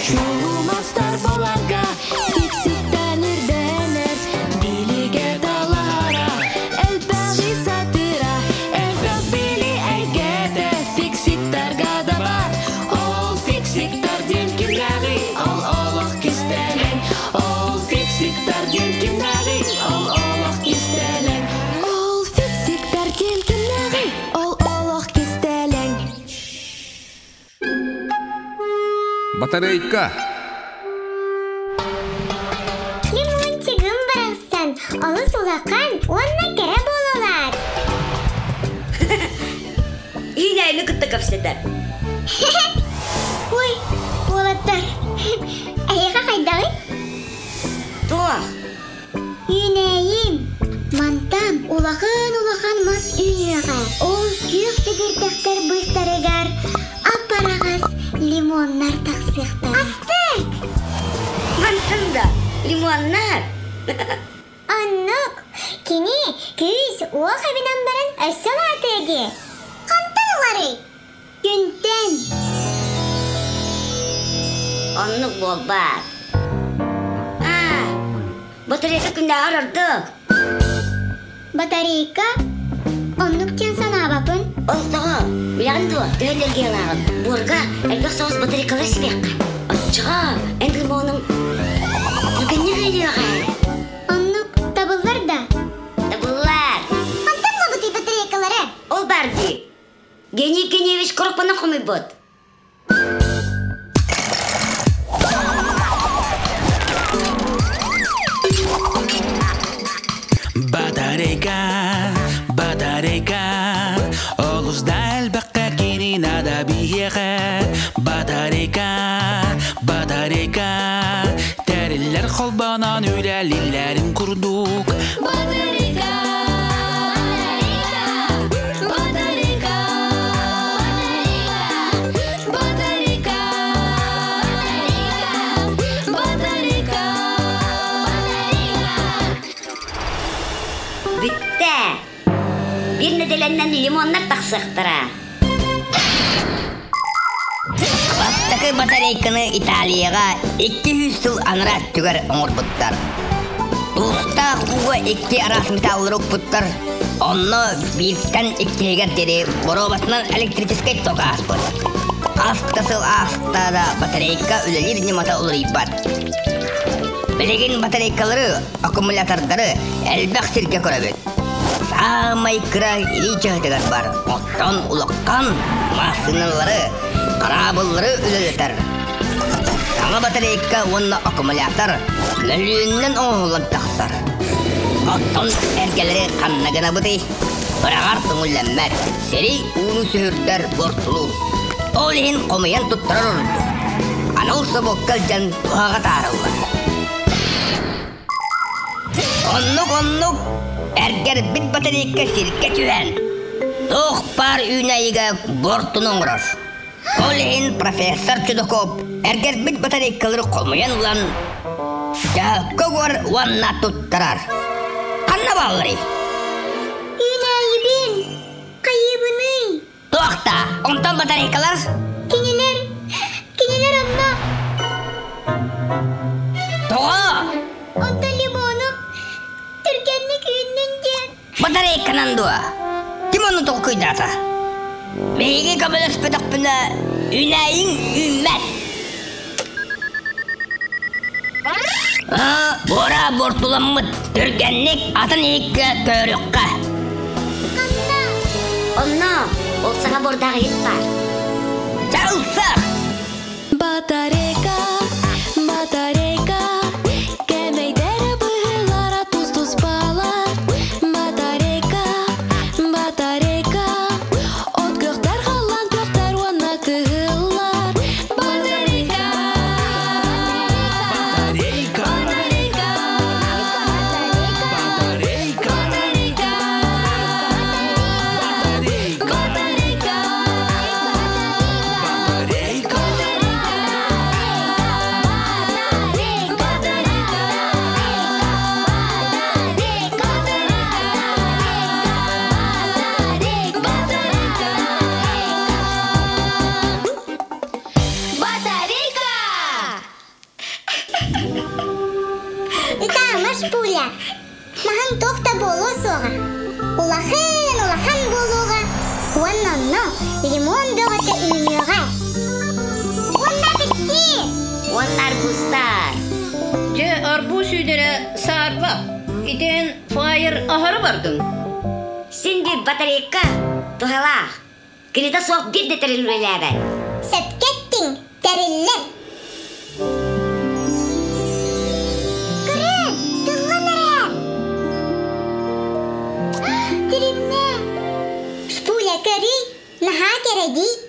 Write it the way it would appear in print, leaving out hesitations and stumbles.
Чулумастар боларга фиксиктен үрдэнэр, билигэ талаһара, элбэҕи сатыыра, элбэх били эйгэтэ фиксиктарга да бар. Ол фиксиктар диэн кимнээҕий? Ол олох кистэлэҥ. Ол фиксиктар диэн кимнээҕий? Ол олох кистэлэҥ. Ол фиксиктар диэн кимнээҕий? Ол олох кистэлэҥ. Батарейка! Лимончигым барахсан олус улахан уонна кэрэ буолалаат. Иинээйини кытта кэпсэтэр. Ой, уолаттар, эһиэхэ хайдаҕый? Туох? Үүнээйим, мантан улахан-улахан мас үүнүөҕэ. Ол күөх сэбирдэхтэр быыстарыгар ап-араҕас лимоннар тахсыахтара. Астык! Мантан да лимоннар. Оннук. Кини күүс уох эбинэн баран өссө улаатыа дии. Хантан ыларый? Күнтэн. Оннук буолбаат. Аа, батарейка күннээҕэр ордук. Батарейка? Оннук диэн санаабаппын. Ол тоҕо? Билэҕин дуо, төһө энергиялааҕын? Буорга элбэх соҕус батарейкалар симиэххэ. Оччоҕо эн лимонуҥ түргэнник өлүөҕэ. Оннук табыллар да? Табыллар. Хантан ылабытый батарейкалары? Ол бар дии. Гений Евгеньевич короппанан хомуйбут. Батарейка, батарейка, олус да элбэххэ кини наада биһиэхэ. Батарейка, батарейка, тэриллэр холбонон үлэлииллэрин курдук. Батарейка, батарейка, батарейка, батарейка, Бүттэ. Биир нэдиэлэннэн лимоннар тахсыахтара. Бастакы батарейканы Италияҕа 200 сыл анараа өттүгэр оҥорбуттар. Туустаах ууга икки араас металлары укпуттар. Онно бииртэн иккиһигэр диэри боруобатынан электрическэй ток ааспыт. Хас да сыл ааста да батарейка үлэлиир ньымата уларыйбат. Билигин батарейкалары, аккумулятордары элбэх сиргэ көрөбүт. Саамай кыра илии чаһытыгар бар, оттон улахан массыыналары, хараабыллары үлэлэтэр. Саҥа батарейка уонна аккумулятор мөлүйүөнүнэн оҥоһуллан тахсар. Оттон эргэлэри ханна гынабытый? Быраҕар көҥүллэммэт, сири ууну сүһүрдэр буортулуур. Ол иһин хомуйан туттарар ордук. Анал собуокка илдьэн туһаҕа таарыллар. Оннук-оннук эргэрбит батарейка сиргэ түһэн, туох баар үүнээйигэ буортуну оҥорор. Ол иһин профессор Чудаков эргэрбит батарейкалары хомуйан ылан, дьаһыкка угар уонна туттарар. Ханна баалларый? Үүнээйибин, хайыыбыный? Туохта, онтон батарейкалар? Кинилэр, кинилэр онно. Тоҕо? Онтон лимону түргэнник үүннүн диэн. Батарейканан дуо? Ким ону толкуйдаата? Биһиги көмөлөспөтөхпүнэ, үүнээйиҥ үүммэт. Буора буортуламмыт, түргэнник атын иһиккэ көөрүөххэ. Ханна? Онно ол саҥа буордаах иһит баар. Чалса! Батарейка, батарейка, кэмэйдэрэ быһыылара тус-туспалар. Батарейка, батарейка, от көхтөр, халлаан көхтөр уонна кыһыллар. Батарейка, Батарейка! батарейка, Батарейка! батарейка, Батарейка! батарейка, Батарейка! Улахан улахан буолуоҕа уонна онно лимон бөҕөтө үүнүөҕэ. Уонна апельсин! Уонна арбузтар. Дьэ, арбуз үүнэрэ саарба. Итин фаер аһары бардыҥ. Син биир батарейка туһалаах. Кинитэ суох биир да тэрил үлэлээбэт. Сөпкө эттиҥ, тэриллэр. Көрөөн, тыллан эрээр. Тилиннэ. Шпуля көрүй, наһаа кэрэ дии.